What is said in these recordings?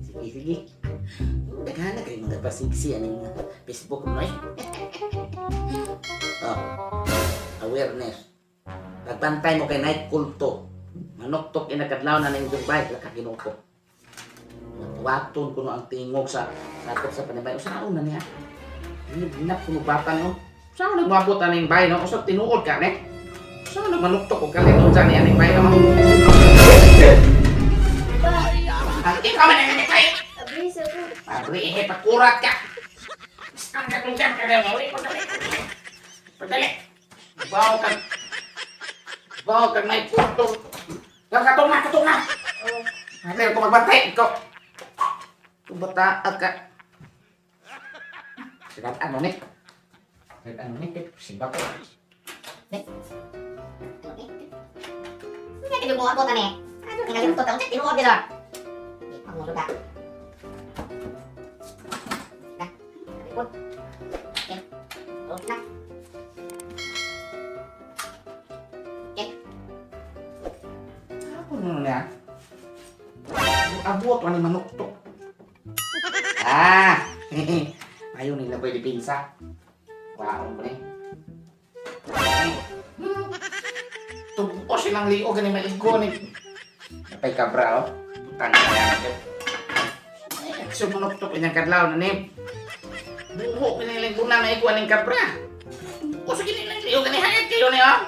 Sige, sige. Daghan na kayo mga pasigsi aning Facebook mo eh. Oh, awareness. Pagbantay mo kay night kulto. Manuktok inakadlaw na ning Dubai, laka Ginoo ko. Waton kuno ang tingog sa sakop sa panibay. Usa na niya. Ginap kuno bata niyo. Usa na nagmabot aning bay no? Usa tinuod ka ne? Usa na manuktok og kalit unsa ni aning bay no? Ang ikaw man ang bay. Abri sa ko. Pabri eh pakurat ka. Ang katunggan ka na uli pagdali. Pagdali. Baw ka. Baw ka may kulto. Katong na, katong na. Oh, Ano ko magbantay ikaw. Bata ka. Sigat ano ni? Sigat ano ni? Siba ko. Ni. Hindi ka mo abot ani. Ano nga yung total tinuod dito. Di pangulo ka. Na. Report. Okay. Oh, na. Okay. Ako na niya. Abot ani manuktok. Ah. Ayo nila pwede pinsa. Waon pa ni. Tubo silang liog gani maigo ni. Napay kabra oh. Putang ina. Eh, so manuktok inyang kadlaw na ni. Buho kiniling kuna na iguan ning kabra. Tubo sa kinilang liog gani hayat kayo ni oh.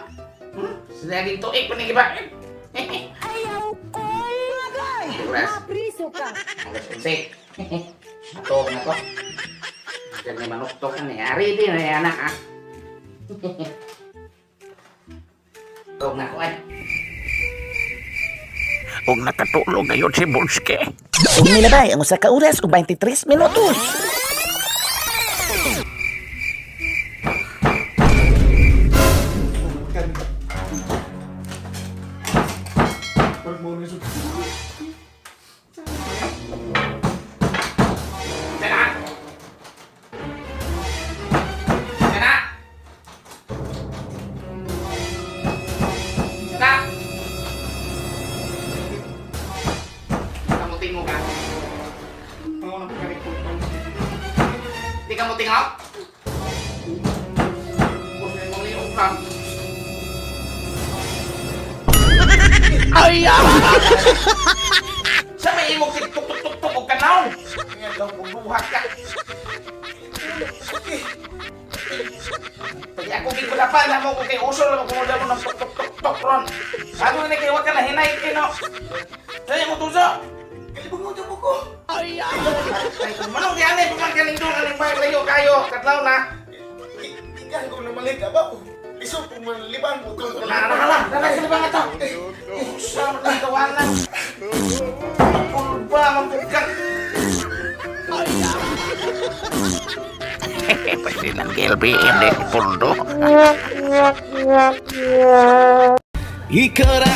Sila tuig pa ni giba. Ayaw ko! Oras. Mapriso ka! Alas 11. Matog na ko. Diyan may manuktok na ni. Ari din na anak ah. Tog na ko ay. Ug nakatulog ngayon si Bunske. Ug milabay ang usa ka oras ug 23 minutos. Tara! Tara! Tara! Kamu tingo ka? Di ka mo tingaw? Huwag mong liog ka. Ay! Sa may imong tuk tuk tuk tuk og kanaw. Buhat ka. Pag ako gikulapan na mo ko kay uso lang ko mo ng tuk tuk tuk tuk ron. Ano ni kay wa ka na hinay kay no. Saya mo tuso. Kalibang mo ko. Ay, manong di anay paman kaning doon aning bayad layo kayo kadlaw na. Ikaw ko na mali ka ba? Lisod kung malibang mo to. Na na na na sa libang ito. Usa man ang kawanan. Pulba man pud ka. Pwede ng LBM din pondo. Ikara.